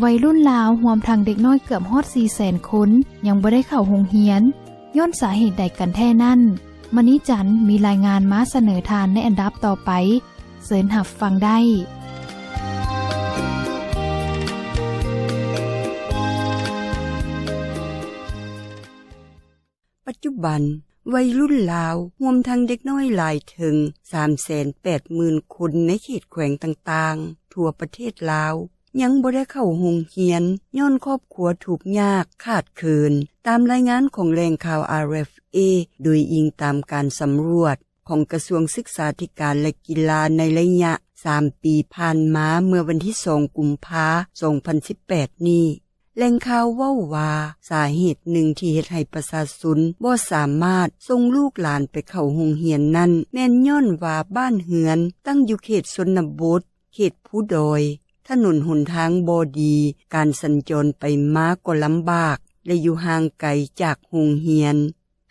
ໄວລຸ້ນລາວ ຮວມທັງເດັກນ້ອຍເກືອບຮອດສີ່ແສນຄົນ ຍັງບໍ່ໄດ້ເຂົ້າໂຮງຮຽນ ຍ້ອນສາເຫດໃດກັນແທ້ນັ້ນ? ມະນີຈັນ ມີລາຍງານມາສະເໜີທ່ານໃນອັນດັບຕໍ່ໄປ. ເຊີນຮັບຟັງໄດ້. ປັດຈຸບັນ, ໄວລຸ້ນລາວ ຮວມທັງເດັກນ້ອຍຫຼາຍເຖິງສາມແສນແປດໝື່ນຄົນ ໃນເຂດແຂວງຕ່າງໆທົ່ວປະເທດລາວ ຍັງບໍ່ໄດ້ເຂົ້າໂຮງຮຽນ ຍ້ອນຄອບຄົວທຸກຍາກຂາດເຂີນ, ຕາມລາຍງານຂອງແຫຼ່ງຂ່າວ ອາ ເອຟ ເອ ໂດຍອີງຕາມການສຳຫຼວດຂອງກະຊວງສຶກສາທິການ ແລະ ກິລາ ໃນໄລຍະສາມປີຜ່ານມາ ເມື່ອວັນທີສອງ ກຸມພາ ສອງພັນສິບແປດນີ້. ແຫຼ່ງຂ່າວເວົ້າວ່າ ສາເຫດໜຶ່ງທີ່ເຮັດໃຫ້ປະຊາຊົນບໍ່ສາມາດສົ່ງລູກຫຼານໄປເຂົ້າໂຮງຮຽນນັ້ນ ແມ່ນຍ້ອນວ່າບ້ານເຮືອນຕັ້ງຢູ່ເຂດຊົນນະບົດ, ເຂດພູດອຍ, ຖະໜົນຫົນທາງບໍ່ດີ, ການສັນຈອນໄປມາກໍລຳບາກ ແລະ ຢູ່ຫ່າງໄກຈາກໂຮງຮຽນ.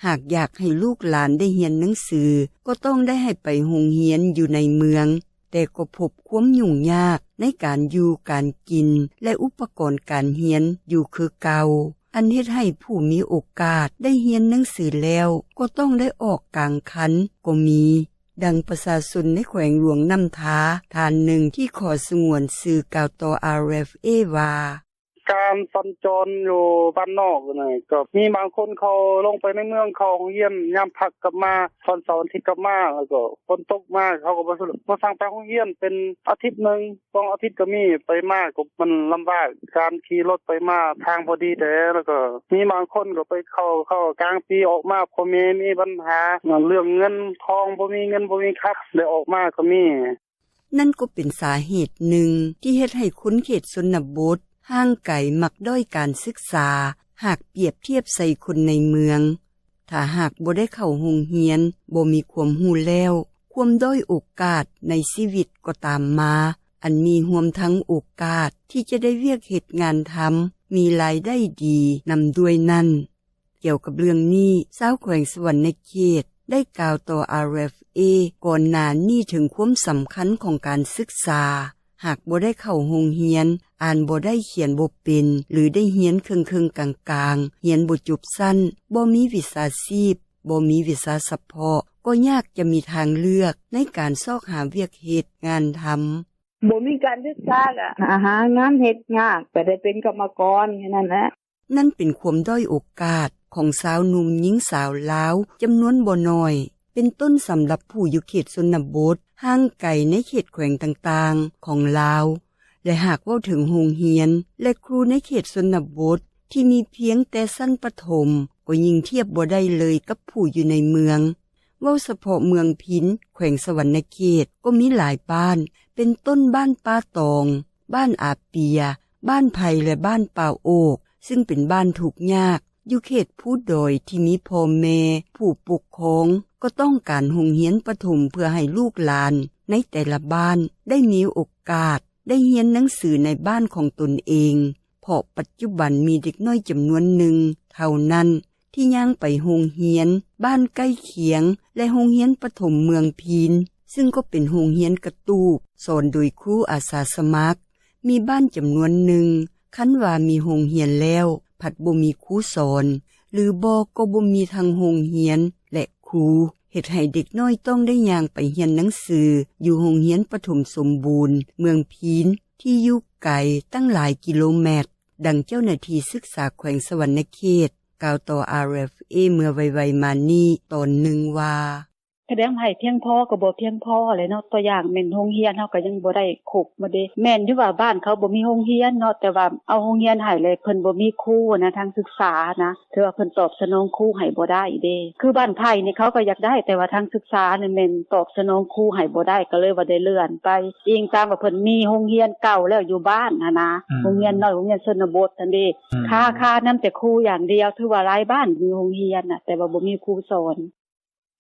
ຫາກຢາກໃຫ້ລູກຫຼານໄດ້ຮຽນໜັງສື ກໍຕ້ອງໄດ້ໃຫ້ໄປໂຮງຮຽນຢູ່ໃນເມືອງ, ແຕ່ກໍພົບຄວາມຫຍຸ້ງຍາກໃນການຢູ່ການກິນ ແລະ ອຸປະກອນການຮຽນຢູ່ຄືເກົ່າ, ອັນເຮັດໃຫ້ຜູ້ມີໂອກາດໄດ້ຮຽນໜັງສືແລ້ວ ກໍຕ້ອງໄດ້ອອກກາງຄັນກໍມີ. ດັ່ງປະຊາຊົນໃນແຂວງຫຼວງນ້ຳທາທ່ານໜຶ່ງທີ່ຂໍສະຫງວນຊື່ກ່າວຕໍ່ ອາ ເອຟ ເອ ວ່າ: ການສັນຈອນຢູ່ບ້ານນອກນີ້ ກໍມີບາງຄົນເຂົາລົງໄປໃນເມືອງ ເຂົ້າໂຮງຮຽນຍາມພັກກັບມາ ວັນເສົາວັນອາທິດກັບມາ ແລ້ວກໍຝົນຕົກມາ ເຂົາກໍບໍ່ສະດວກ ບໍ່ສາມາດໄປໂຮງຮຽນ ເປັນອາທິດໜຶ່ງ ສອງອາທິດກໍມີ ໄປມາກໍມັນລຳບາກ ການຂີ່ລົດໄປມາທາງບໍ່ດີແດ່ ແລ້ວກໍມີບາງຄົນກໍໄປເຂົ້າ ເຂົ້າກາງປີອອກມາ ພໍ່ແມ່ມີບັນຫາເລື່ອງເງິນທອງ ບໍ່ມີເງິນບໍ່ມີຄຳ ໄດ້ອອກມາກໍມີ. ນັ້ນກໍເປັນສາເຫດໜຶ່ງທີ່ເຮັດໃຫ້ຄົນເຂດຊົນນະບົດຫ່າງໄກມັກດ້ອຍການສຶກສາ ຫາກປຽບທຽບໃສ່ຄົນໃນເມືອງ. ຖ້າຫາກບໍ່ໄດ້ເຂົ້າໂຮງຮຽນ, ບໍ່ມີຄວາມຮູ້ແລ້ວ, ຄວາມດ້ອຍໂອກາດໃນຊີວິດກໍຕາມມາ, ອັນມີຮວມທັງໂອກາດທີ່ຈະໄດ້ວຽກເຮັດງານທຳ, ມີລາຍໄດ້ດີນຳດ້ວຍນັ້ນ. ກ່ຽວກັບເລື່ອງນີ້, ຊາວແຂວງສະຫວັນນະເຂດໄດ້ກ່າວຕໍ່ ອາ ເອຟ ເອ ກ່ອນໜ້ານີ້ເຖິງຄວາມສຳຄັນຂອງການສຶກສາ. ຫາກບໍ່ໄດ້ເຂົ້າໂຮງຮຽນ, ອ່ານບໍ່ໄດ້, ຂຽນບໍ່ເປັນ ຫຼື ໄດ້ຮຽນເຄິ່ງໆກາງໆ, ຮຽນບໍ່ຈົບຊັ້ນ, ບໍ່ມີວິຊາຊີບ, ບໍ່ມີວິຊາສະເພາະ, ກໍຍາກຈະມີທາງເລືອກໃນການຊອກຫາວຽກເຮັດງານທຳ. ບໍ່ມີການສຶກສາ ກະຫາ ຫາງານເຮັດຍາກ, ກະໄດ້ເປັນກຳມະກອນແຄ່ນັ້ນແຫຼະ. ນັ້ນເປັນຄວາມດ້ອຍໂອກາດຂອງຊາວໜຸ່ມຍິງສາວລາວຈຳນວນບໍ່ໜ້ອຍ, ເປັນຕົ້ນສຳລັບຜູ້ຢູ່ເຂດຊົນນະບົດຫ່າງໄກໃນເຂດແຂວງຕ່າງໆຂອງລາວ. ແລະ ຫາກເວົ້າເຖິງໂຮງຮຽນ ແລະ ຄູໃນເຂດຊົນນະບົດທີ່ມີພຽງແຕ່ຊັ້ນປະຖົມ ກໍຍິ່ງທຽບບໍ່ໄດ້ເລີຍກັບຜູ້ຢູ່ໃນເມືອງ. ເວົ້າສະເພາະເມືອງພິນ ແຂວງສະຫວັນນະເຂດ ກໍມີຫຼາຍບ້ານ, ເປັນຕົ້ນບ້ານປ່າຕອງ, ບ້ານອາເປຍ, ບ້ານໄຜ່ ແລະ ບ້ານປ່າໂອກ, ຊຶ່ງເປັນບ້ານທຸກຍາກ ຢູ່ເຂດພູດອຍທີ່ມີພໍ່ແມ່ຜູ້ປົກຄອງກໍຕ້ອງການໂຮງຮຽນປະຖົມ ເພື່ອໃຫ້ລູກຫຼານໃນແຕ່ລະບ້ານໄດ້ມີໂອກາດໄດ້ຮຽນໜັງສືໃນບ້ານຂອງຕົນເອງ, ເພາະປັດຈຸບັນມີເດັກນ້ອຍຈຳນວນໜຶ່ງເທົ່ານັ້ນ ທີ່ຍ່າງໄປໂຮງຮຽນບ້ານໃກ້ຄຽງ ແລະ ໂຮງຮຽນປະຖົມເມືອງພີນ, ຊຶ່ງກໍເປັນໂຮງຮຽນກະຕູບ ສອນໂດຍຄູອາສາສະໝັກ. ມີບ້ານຈຳນວນໜຶ່ງ ຄັນວ່າມີໂຮງຮຽນແລ້ວ ພັດບໍ່ມີຄູສອນ ຫຼືບໍ່ກໍບໍ່ມີທັງໂຮງຮຽນ ແລະ ຄູ, ເຮັດໃຫ້ເດັກນ້ອຍຕ້ອງໄດ້ຍ່າງໄປຮຽນໜັງສືຢູ່ໂຮງຮຽນປະຖົມສົມບູນເມືອງພີນ ທີ່ຢູ່ໄກຕັ້ງຫຼາຍກິໂລແມັດ. ດັ່ງເຈົ້າໜ້າທີ່ສຶກສາແຂວງສະຫວັນນະເຂດ ກ່າວຕໍ່ ອາ ເອຟ ເອ ເມື່ອໄວໆມານີ້ຕອນໜຶ່ງວ່າ: ສະແດງວ່າໃຫ້ພຽງພໍກໍບໍ່ພຽງພໍແຫຼະເນາະ, ຕົວຢ່າງແມ່ນໂຮງຮຽນເຮົາກໍຍັງບໍ່ໄດ້ຄົບໝົດເດ້. ແມ່ນຢູ່ວ່າບ້ານເຂົາບໍ່ມີໂຮງຮຽນເນາະ, ແຕ່ວ່າເອົາໂຮງຮຽນໃຫ້ແລ້ວເພິ່ນບໍ່ມີຄູນະ, ທາງສຶກສານະ, ຖືວ່າເພິ່ນຕອບສະໜອງຄູໃຫ້ບໍ່ໄດ້ເດ້. ຄືບ້ານໄຜ່ນີ້ເຂົາກໍຢາກໄດ້, ແຕ່ວ່າທາງສຶກສານີ້ແມ່ນຕອບສະໜອງຄູໃຫ້ບໍ່ໄດ້, ກໍເລີຍວ່າໄດ້ເລື່ອນໄປ. ອີງຕາມວ່າເພິ່ນມີໂຮງຮຽນເກົ່າແລ້ວຢູ່ບ້ານຫັ້ນນະ, ອືມ ໂຮງຮຽນນ້ອຍ, ໂຮງຮຽນຊົນນະບົດຫັ້ນເດ້. ອືມ ຄາ, ຄານຳແຕ່ຄູຢ່າງດຽວ, ຖືວ່າຫຼາຍບ້ານມີໂຮງຮຽນນະ, ແຕ່ວ່າບໍ່ມີຄູສອນ.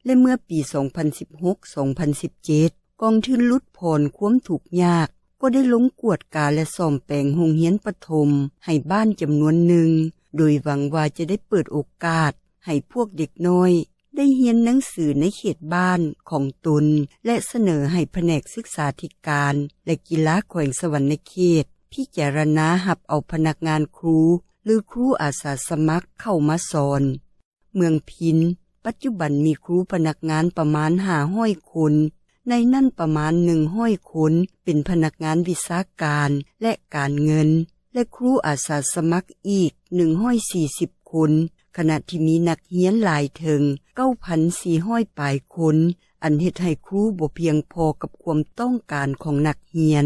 ແລະ ເມື່ອປີສອງພັນສິບຫົກ ສອງພັນສິບເຈັດ ກອງທຶນຫຼຸດຜ່ອນຄວາມທຸກຍາກ ກໍໄດ້ລົງກວດກາ ແລະ ສ້ອມແປງໂຮງຮຽນປະຖົມໃຫ້ບ້ານຈຳນວນໜຶ່ງ, ໂດຍຫວັງວ່າຈະໄດ້ເປີດໂອກາດໃຫ້ພວກເດັກນ້ອຍໄດ້ຮຽນໜັງສືໃນເຂດບ້ານຂອງຕົນ ແລະ ສະເໜີໃຫ້ພະແນກສຶກສາທິການ ແລະ ກິລາແຂວງສະຫວັນນະເຂດ ພິຈາລະນາຮັບເອົາພະນັກງານຄູ ຫຼື ຄູອາສາສະໝັກເຂົ້າມາສອນ. ເມືອງພິນ ປັດຈຸບັນມີຄູພະນັກງານປະມານ 500 ຄົນ, ໃນນັ້ນປະມານ 100 ຄົນ ເປັນພະນັກງານວິຊາການ ແລະ ການເງິນ ແລະ ຄູອາສາສະໝັກອີກ 140 ຄົນ, ຂະນະທີ່ມີນັກຮຽນຫຼາຍເຖິງ 9,400 ປາຍຄົນ, ອັນເຮັດໃຫ້ຄູບໍ່ພຽງພໍກັບຄວາມຕ້ອງການຂອງນັກຮຽນ.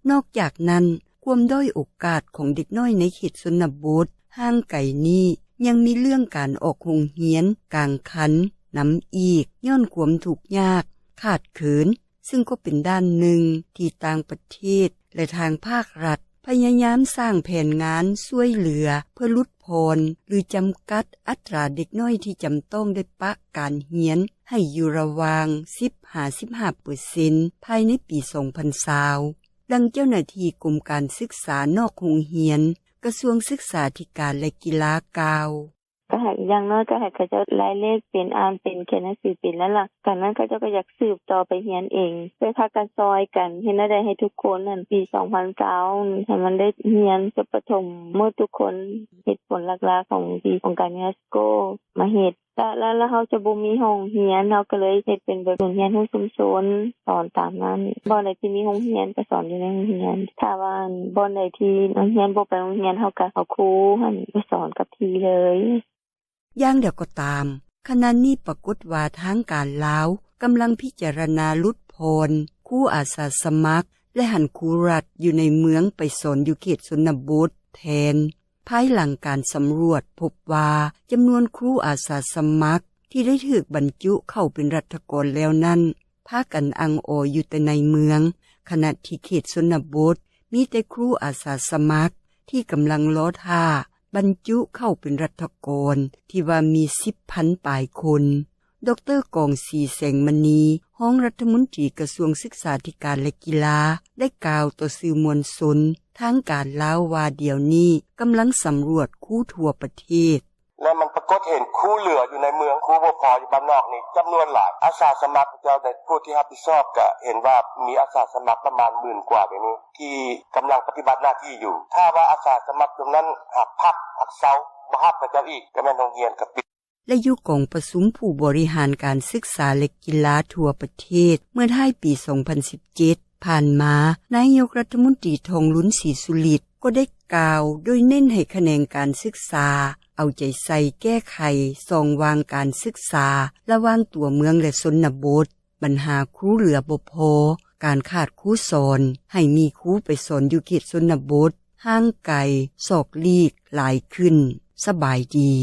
ນອກຈາກນັ້ນ, ຄວາມດ້ອຍໂອກາດຂອງເດັກນ້ອຍໃນເຂດຊົນນະບົດຫ່າງໄກນີ້ ຍັງມີເລື່ອງການອອກໂຮງຮຽນກາງຄັນນຳອີກ, ຍ້ອນຄວາມທຸກຍາກ, ຂາດເຂີນ, ຊຶ່ງກໍເປັນດ້ານໜຶ່ງທີ່ຕ່າງປະເທດ ແລະ ທາງພາກລັດ ພະຍາຍາມສ້າງແຜນງານຊ່ວຍເຫຼືອເພື່ອຫຼຸດຜ່ອນ ຫຼື ຈຳກັດອັດຕາເດັກນ້ອຍທີ່ຈຳຕ້ອງໄດ້ປະການຮຽນໃຫ້ຢູ່ລະຫວ່າງ 10 ຫາ 15 ເປີເຊັນ ພາຍໃນປີ ສອງພັນຊາວ. ດັ່ງເຈົ້າໜ້າທີ່ກົມການສຶກສານອກໂຮງຮຽນ ກະຊວງສຶກສາທິການ ແລະ ກິລາກ່າວ. ກໍໃຫ້ຢ່າງໜ້ອຍກໍໃຫ້ເຂົາເຈົ້າລາຍເລກເປັນ, ອ່ານເປັນ, ຂຽນໜັງສືເປັນແລ້ວລະ ຈາກນັ້ນເຂົາເຈົ້າກໍຢາກສືບຕໍ່ໄປຮຽນເອງ ໄປພາກັນຊ່ອຍກັນເຮັດແນວໃດໃຫ້ທຸກຄົນຫັ້ນ ປີ ສອງພັນຊາວ ໃຫ້ມັນໄດ້ຮຽນຈົບປະຖົມໝົດທຸກຄົນ. ເຫດຜົນຫຼັກໆຂອງທີ່ອົງການຢູເນສໂກມາເຮັດ ແລ້ວ ແລ້ວ ແລ້ວເຮົາຈະບໍ່ມີໂຮງຮຽນ ເຮົາກໍເລີຍເຮັດເປັນແບບໂຮງຮຽນຮູ້ຊຸມຊົນ ສອນຕາມນັ້ນ. ບ່ອນໃດທີ່ມີໂຮງຮຽນກໍສອນຢູ່ໃນໂຮງຮຽນ. ຖ້າວ່າບ່ອນໃດທີ່ນັກຮຽນບໍ່ໄປໂຮງຮຽນ ເຮົາກໍເອົາຄູຫັ້ນໄປສອນກັບທີ່ເລີຍ. ຢ່າງໃດກໍຕາມ, ຂະນະນີ້ປາກົດວ່າທາງການລາວກຳລັງພິຈາລະນາຫຼຸດຜ່ອນຄູອາສາສະໝັກ ແລະ ຫັນຄູລັດຢູ່ໃນເມືອງໄປສອນຢູ່ເຂດຊົນນະບົດແທນ. ພາຍຫຼັງການສຳຫຼວດພົບວ່າ ຈຳນວນຄູອາສາສະໝັກທີ່ໄດ້ຖືກບັນຈຸເຂົ້າເປັນລັດຖະກອນແລ້ວນັ້ນ ພາກັນອັ່ງອໍຢູ່ແຕ່ໃນເມືອງ, ຂະນະທີ່ເຂດຊົນນະບົດມີແຕ່ຄູອາສາສະໝັກທີ່ກຳລັງລໍຖ້າບັນຈຸເຂົ້າເປັນລັດຖະກອນ ທີ່ວ່າມີ 10 ພັນປາຍຄົນ. ດອກເຕີ ກອງສີ ແສງມະນີ ຮອງລັດຖະມົນຕີກະຊວງສຶກສາທິການ ແລະ ກິລາ ໄດ້ກ່າວຕໍ່ສື່ມວນຊົນທາງການລາວວ່າ ດຽວນີ້ກຳລັງສຳຫຼວດຄູທົ່ວປະເທດ. ແລະ ມັນປາກົດເຫັນຄູເຫຼືອຢູ່ໃນເມືອງ, ຄູບໍ່ພໍຢູ່ບ້ານນອກນີ້ຈຳນວນຫຼາຍ. ອາສາສະໝັກເຈົ້າໃນຜູ້ທີ່ຮັບຜິດຊອບກະເຫັນວ່າມີອາສາສະໝັກປະມານໝື່ນກວ່າດຽວນີ້ ທີ່ກຳລັງປະຕິບັດໜ້າທີ່ຢູ່. ຖ້າວ່າອາສາສະໝັກຈຸມນັ້ນຫາກພັກ, ຫາກເຊົາ, ບໍ່ຮັບເຂົາເຈົ້າອີກ, ກະແມ່ນໂຮງຮຽນກະປິດ. ແລະ ຢູ່ກອງປະຊຸມຜູ້ບໍລິຫານການສຶກສາ ແລະ ກິລາທົ່ວປະເທດເມື່ອທ້າຍປີ ສອງພັນສິບເຈັດ ຜ່ານມາ, ນາຍົກລັດຖະມົນຕີ ທອງລຸນ ສີສຸລິດ ກໍໄດ້ກ່າວໂດຍເນັ້ນໃຫ້ຂະແໜງການສຶກສາເອົາໃຈໃສ່ແກ້ໄຂຊ່ອງວ່າງການສຶກສາລະຫວ່າງຕົວເມືອງ ແລະ ຊົນນະບົດ, ບັນຫາຄູເຫຼືອບໍ່ພໍ, ການຂາດຄູສອນ, ໃຫ້ມີຄູໄປສອນຢູ່ເຂດຊົນນະບົດຫ່າງໄກ, ສອກຫຼີກຫຼາຍຂຶ້ນ. ສະບາຍດີ.